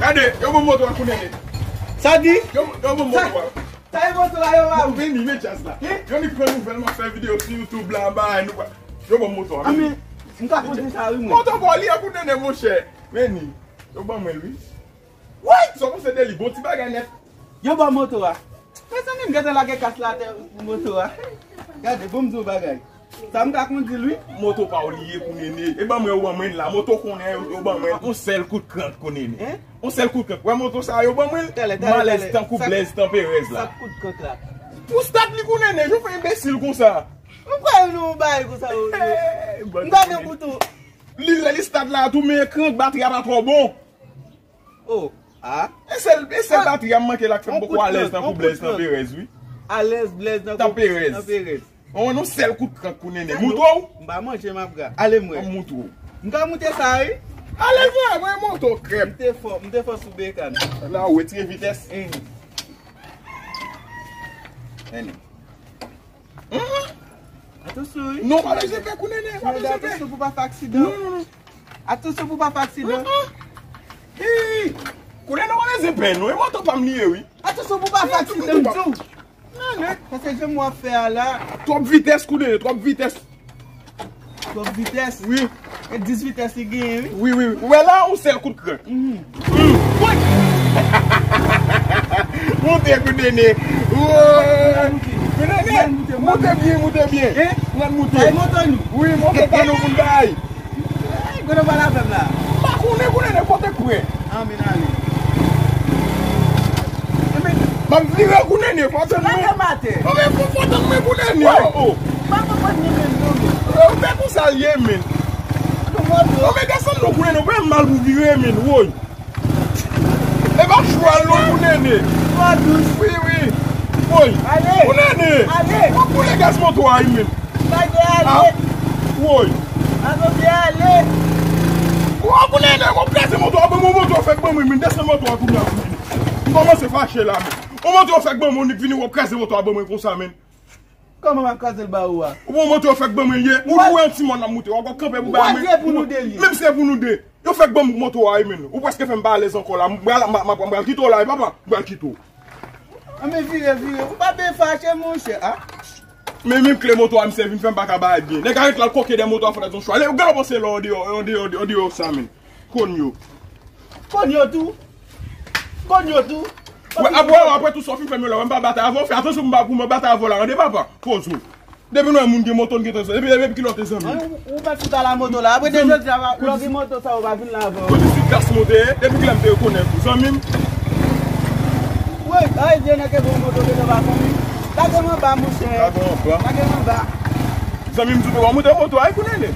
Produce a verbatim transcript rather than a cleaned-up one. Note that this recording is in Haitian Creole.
Gade, yo ban m moto a kou nene. Sa di? Yo, yo ban m moto a. Sa e moto a yo ba ou? Vini, men djaz la. Yo ni pran nouvèl m ap fè videyo sou YouTube la, bay nou pa. Yo ban m moto a. A men, m ka konte sa wi mwen. Moto pa li a kou nene monchè. Vini. Yo ban mwen l wi. Woy! Sa w panse de li? Bon ti bagay nèt. Yo ban moto a. Mezanmi, m gentan lage kas la atè pou moto a. Gade, bon m di w bagay. Sa m ka kondi l wi. Moto pa w li ye kou nene. E ban mwen, yo ban mwen la. Moto konnen yo, yo ban mwen. Yon sèl kout krank kou nene. Yon sèl kout krank. Wè moto sa yo ban mwen. Malèz tankou Blèz tanperèz la. Sa kout krank la. Pou stat li kou nene, jan w fè enbesil konsa. Ou kwè nou bay konsa yo. M gade bouton. Li lè li stat la tou, men krank batri a pa twò bon. Oh, ah. E sèl, e sèl batri a m manke la k fè m poko alèz tankou Blèz tanperèz wi. Alèz Blèz tankou tanperèz. Tanperèz. Mwen wè nou sèl kout krank kou nene. Moutro w? M pa manje m ap gra. Ale mwen. Mwen moutro w. M ka moute sa wi. Ale mwen, mwen moutro krèp. M te fò, m te fò sou bekan. La ou retire vitès. Eni. Eni. Atansyon wi. Non, pa bezwen pè kou nene, pa bezwen pè. Atansyon pou pa fè aksidan. Non, non, non. Atansyon pou pa fè aksidan. Hi! Kou nene pa bezwen pè non, e moto pa m li ye wi. Atansyon pou pa fè aksidan m di w. Nene. Sa se jan m w ap fè a la. Twòp vitès kou nene, twòp vitès. Twòp vitès. Wi. E dis vitès li genyen wi. Wi, wi, wi. Ou wè la, yon sèl kout krank. Woy! Moute kou nene. Woy! Kou nene, moute byen, moute byen. Mwen moute. Wi, moute pa nou pou n bay. Kote w pral avè m la? M pa konnen kou nene kote k prè. Anmwey ale. M ap vire kou nene, fò tann mwen. Mete m atè. Anmwey fò, fò tann mwen kou nene. Oh, oh. M pa konprann li menm non men. Ou fè konsa l ye men. Anmwey desann non kou nene, ou fè m mal pou vire men, woy. E pa chwal non kou nene. Twò dous. Wi, wi. Woy. Ale. Kou nene. Ale. Mwen koule gaz moto a wi men. Bagay ale. Woy. Asosi ale. Ou ap konnen nèg w ap kraze moto a, ban mwen moto a fèk ban mwen, men desann moto a kounye a. M kòmanse fache la men. Ou moto a fèk ban mwen, ou vini w ap kraze moto a ban mwen konsa men. Kòman m ap kraze l ba ou a? Ou pran moto a fèk ban mwen ye. Ou wè yon ti mòn ap moute, w ap kanpe pou bay mwen. Ou pa di e pou nou de li. Menm si e pou nou de. Yo fèk ban m moto a wi men. Ou prèske fè m pa alèz ankò la. M pral, m pral kite w la wi papa. M pral kite w. Anben vire, vire. Ou pa byen fache, monchè, a? Men menm kle moto a misye vin fè m pa ka bay byen. Nèg a ret la l koke dèyè moto a fè l yon chwa. Lè yo galope se lò andeyò, andeyò, andeyò sa menm. Konn yo. Konn yo tou. Konn yo tou. Wè, apre, apre tou sa w fin fè m yo la, wè m pa batay avè w, fè atansyon pou m pa, pou m pa batay avè w la, tande papa. Poze w. Depi nou wè moun gen moto, n gen tan, depi, depi kilè w te zanmi m? Ou, ou mèt fout ala moto la. Apre de jodi a, lè w gen moto sa, ou pa vin la avè w. Kote si klas moto, depi kilè m te rekonèt ou, zanmi m? Woy, ay, Dye nan ke bon moto, ke nan pa zanmi. Lage m anba, monchè. Lage m anba. Lage m anba. Zanmi m, sou te wè moute moto a, kou nene.